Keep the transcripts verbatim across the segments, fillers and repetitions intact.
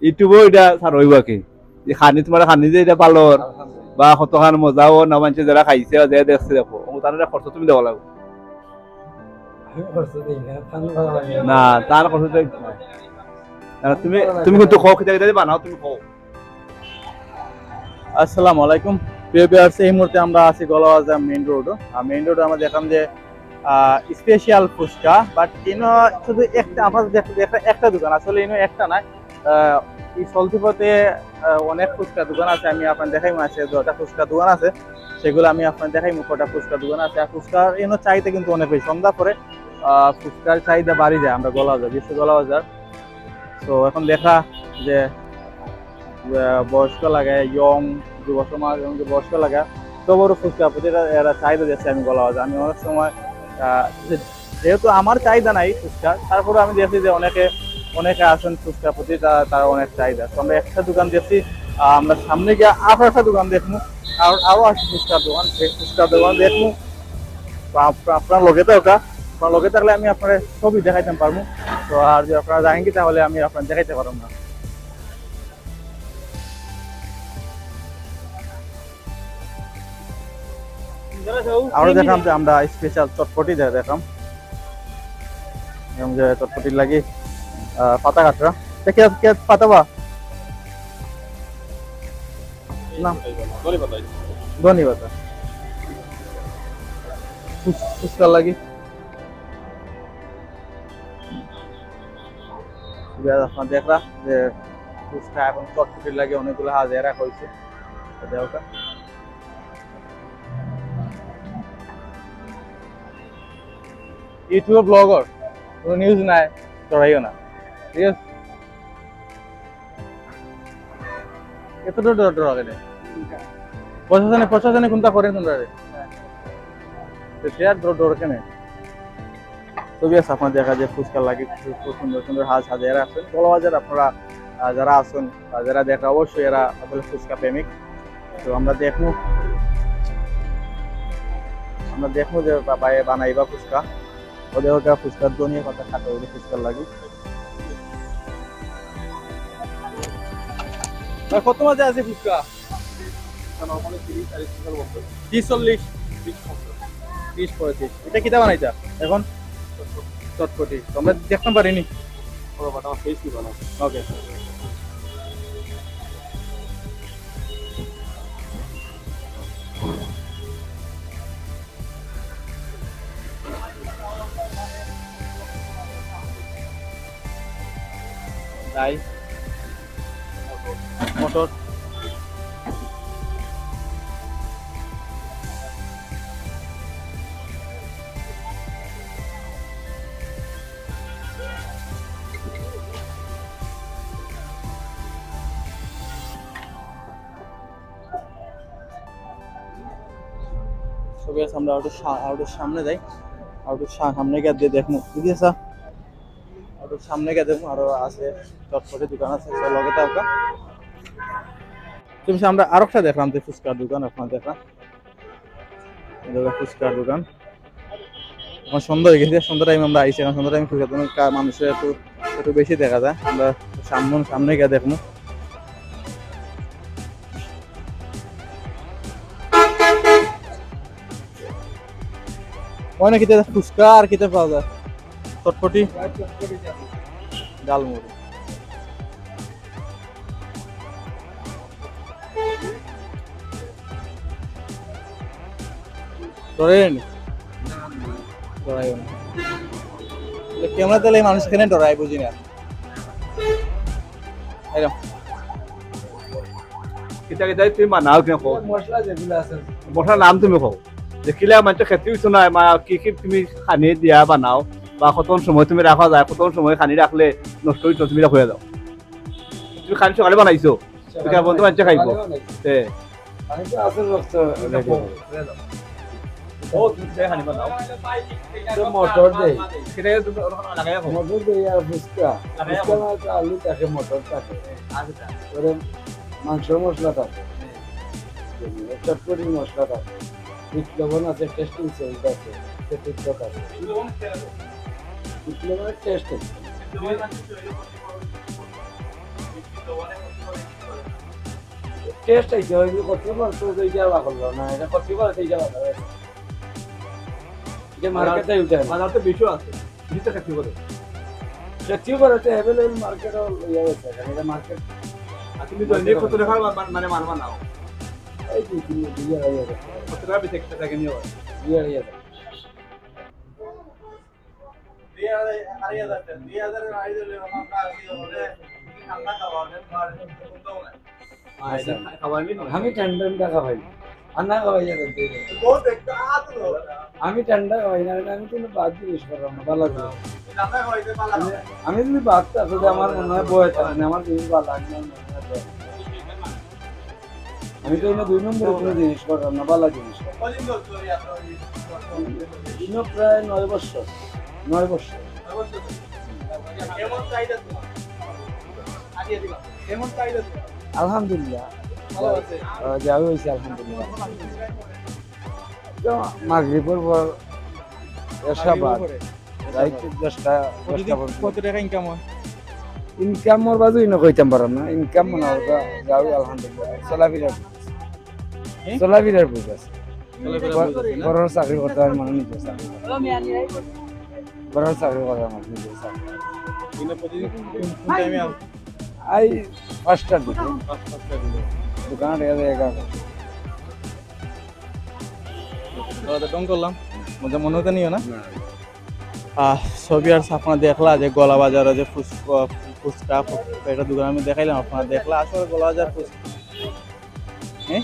ইউটিউবও ইটা ছাড়া অইবো কি? যে খানি, তুমার খানি যে ইটা পালর, বা কতখান মজাও না, মানষে যেরা খাইছে বা যেরা দেখছে, দেখো, ও তার খরচ তুমি দেওয়া লাগবো। আমি খরচ দেই না, তার ভালো লাগে না। না, তার খরচ দেই না। না, তুমি, তুমি কিন্তু কও, কিতা কিতা বানাও, তুমি কও। আসসালামু আলাইকুম। প্রিয় ভিউয়ার্স, এই মুহূর্তে আমরা আছি গোয়ালাবাজার মেইন রোডো। আর মেইন রোডো আমরা দেখলাম যে, আহ, স্পেশাল ফুচকা, but ইনো শুধু একটা, আমরা দেখ-, একটা, একটা দোকান, আসলে ইনো একটা নায়। আহ, এই চলতি পথে, আহ, অনেক ফুচকা দোকান আছে, আমি আপনারে দেখাইমু। আছে দুইটা ফুচকা দোকান আছে, সেগুলা আমি আপনারে দেখাইমু কয়টা ফুচকা দোকান আছে। আর ফুচকার ইনো চাহিদা কিন্তু অনেক বেশি, সন্ধ্যা পরে, আহ, ফুচকার চাহিদা বাড়ি যায়। আমরা গোয়ালাবাজার, বিশেষ করে গোয়ালাবাজার। তো এখন দেখা যে, আহ, বয়স্ক লাগে, ইয়ং, যুব সমাজ এবং যে বয়স্ক লাগে, সবরও ফুচকার প্রতি এরা, এরা চাহিদা দেখছি আমি গোয়ালাবাজার। আমি অনেক সময়, আহ, যে-, যেহেতু আমার চাহিদা নাই ফুচকা, তারপরে আমি দেখছি যে অনেকে, অনেকে আছেন ফুচকার প্রতি, তা-, তারা অনেক চাহিদা। তো আমরা একটা দোকান দেখছি, আহ, আমরা সামনে গিয়া আরো একটা দোকান দেখমু, আর আরো আছে ফুচকার দোকান, সেই ফুচকার দোকান দেখমু। তো আপ-, আপনারা লগে থাকউক্কা, আপনারা লগে থাকলে আমি আপনারে সবই দেখাইতাম পারমু। তো আর যদি আপনারা যাইন কি, তাহলে আমি আপনারে দেখাইতে পারমু না। আমরা দেখলাম যে আমরা স্পেশাল চটপটি দে-, দেখলাম। এবং যে চটপটির লাগি, আহ, পাতা কাটরা। এটা কে, কে পাতা বা? না। ধনে পাতা। ধনে পাতা। ফুচ-, ফুচকার লাগি। এবার আপনারা দেখরা যে ফুচকা এবং চটপটির লাগি অনেকগুলা হাজাই রাখা অইছে। তো দেখউক্কা। ইউটিউব ব্লগার, কোনো নিউজ নাই, ডরাইও না, ঠিক আছে? এত ডর, ডর, ডর লাগে না। প্রশাসনে, প্রশাসনে কোনটা করেন তোমরা রে? তো সে আর ডর, ডর কেনে? তো ভিউয়ার্স, আপনারা দেখা যায় ফুচকার লাগি খুব, খুব সুন্দর সুন্দর হাজ হাজাই রাখছেন। গোয়ালাবাজার আপনারা, আহ, যারা আছেন, আহ, যারা দেখরা, অবশ্যই এরা আসলে ফুচকা প্রেমিক। তো আমরা দেখমু, আমরা দেখমু যে বা-, বায়ে বানাইবা ফুচকা। ও দেখউক্কা ফুচকার ধনিয়া পাতা কাটা অইলো ফুচকার লাগি। ভাই, কত মাঝে আছে ফুচকা? তিরিশ, চল্লিশ, তিরিশ, পঁয়ত্রিশ। এটা কিতা বানাইতা এখন? চটপটি। তো আমরা দেখতাম পারিনি। ওকে। ডাইল, মটর। So guys, আমরা আরো সা-, আরো সামনে যাই, আরো সা-, সামনে গিয়া দে-, দেখমু, ঠিক আছে? আরো সামনে গিয়া দেখমু, আরো আছে, চটপটি দোকান আছে, so লগে থাকবা। তুমি আমরা আরোকটা দেখলাম যে ফুচকার দোকান, আপনারা দেখলাম, এই দেখো ফুচকার দোকান। এখন সন্ধ্যা অই গেছে, সন্ধ্যা টাইম আমরা আইছি, এখন সন্ধ্যা টাইম ফুচকার দোকান কা-, মানুষের একটু, একটু বেশি দেখা যায়। আমরা সামনে, সামনে গিয়া দেখমু। অনে কিতা ফুচকা আর কিতা পাওয়া যায়? চটপটি, ডালমুড়ি। ডরাইও নি? ডরাইও না। ক্যামেরা দিলে মানুষ কেনে ডরায়, বুঝি না। এরকম। কিতা কিতা তুমি বানাও কেনে কও? মশলা যেগুলা আছে। মশলার নাম তুমি কও। দেখিলে মানষে খেতে অইতো না, মা কি কি তুমি খানি দিয়া বানাও বা কতক্ষণ সময় তুমি রাখা যায়, কতক্ষণ সময় খানি রাখলে নষ্ট অইতো, তুমি রাখিয়া যাও। তুমি খানি সকালে বানাইছো, সকালে বিকাল পর্যন্ত বানাইছি, মানষে খাইবো। সকালে বানাইছি। তে। খানি তো আছে রক্ত, এটা রেডি। কম। ও, তুমি খানি বানাও। তো মটর দেই। সেটা তুমি ওখানে লাগাইয়া খাও। মটর দেই আর ফুচকা। লাগাইয়া ফুচকা খাও। মানে তো আলু থাকে, মটর থাকে। আচ্ছা। ওরে মাংসর মশলা থাকে। চটপটির মশলা থাকে। বিট লবণ আছে, টেস্টিং সল্ট আছে, সেটিক আছে। বিট লবণের টেস্ট আছে। টেস্ট আইছে, ওই যে কত বার তো এইটা আবার করলো না, এটা কত বার তো এইটা আবার করলো। এটা মার্কেটে উঠে না। বাজার তো বেশি আছে, বেশি তো খেতে পারে। খেতে পারে তো অ্যাভেলেবল মার্কেটও ইয়ে হয়েছে, কারণ এটা মার্কেট। আর তুমি তো এমনি কত টাকা মা-, মানে মানবা না? এই দুই তিন, দুই আড়াই হাজার টাকা। কত টাকা বেশি একটা থাকে নিয়ে হয়? দুই আড়াই হাজার। দুই আড়াই, আড়াই হাজার টাকা। দুই হাজার আড়াই হাজার টাকা আমার কাছে হবে। ঠান্ডা খাওয়া হবে, আর কোনো না। আচ্ছা। খাবার আমি ঠান্ডা ঠান্ডা খাবাই। আর না খাবাই যাবে। আমি ঠান্ডা খাবাই না, আমি কিন্তু বাদ জিনিস করলাম না, ভালো জিনিস। আমি, আমি যদি বাদ আসলে আমার মনে হয় বয় থাকে না, আমার জিনিস ভালো লাগে না, মনে হয় বয়। আমি তো এনে দুই নম্বরে কোনো জিনিস করলাম না, ভালো জিনিস করলাম। এনে প্রায় নয় বছর, নয় বছর। আলহামদুলিল্লাহ। আহ, যাওয়া হয়েছে আলহামদুলিল্লাহ। তো মাগরিবের পর এশা বাদ। রাইত দশটা, দশটা পর্যন্ত। কত টাকা ইনকাম হয়? ইনকাম ওর বাজু ইনো কইতাম পারলাম না। ইনকাম মনে হয় ওটা যাও আলহামদুলিল্লাহ। চলাফেরার বুঝ আছে। চলাফেরার বুঝ আছে না? বড় চাকরি করতে হয় মানে নিজে চাকরি। বড় চাকরি করতে হয় মানে নিজে চাকরি। ইনো প্রতিদিন কোন, কোন টাইমে আও? আই পাঁচটার দিকে। পাঁচ, পাঁচটার দিকে। দোকানে এগারোটা। দাদা, ঢং করলাম, মজা মনে হতে নিও না। আহ, ছবি আর আপনারা দেখলা যে গোলা বাজারে যে ফুচকা, ফুচকা, ফুচকা একটা দোকান আমি দেখাইলাম, আপনারা দেখলা আসলে গোলা বাজার ফুচকা, হ্যাঁ,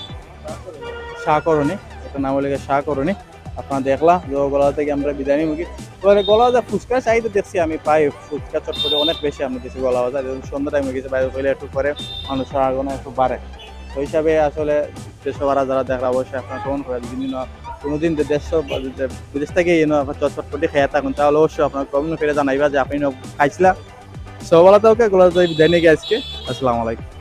শাহ করণী, একটা নাম হইলে গিয়ে শাহ করণী। আপনারা দেখলা যে গোলা বাজার থেকে আমরা বিদায় নিব কি, তো গোলা বাজার ফুচকা চাইতে দেখছি আমি পাই ফুচকা চটপটি অনেক বেশি আমরা দেখছি গোলা বাজার, এবং সন্ধ্যা টাইম হয়ে গেছে, বাইরে হইলে একটু পরে মানুষের আগমন একটু বাড়ে। তো হিসাবে আসলে দেশে বারা যারা দেখরা অবশ্যই আপনারা কমেন্ট করে যদি না কোনোদিন যে দেশ বা যে বিদেশ থেকে এনে আপনারা চটপটি খেয়ে থাকুন তাহলে অবশ্যই আপনারা কমেন্ট করে জানাইবা যে আপনি না খাইছিলা। সব ভালো থাকো, গোলা বাজার বিদায় নিয়ে গিয়ে আজকে। আসসালামু আলাইকুম।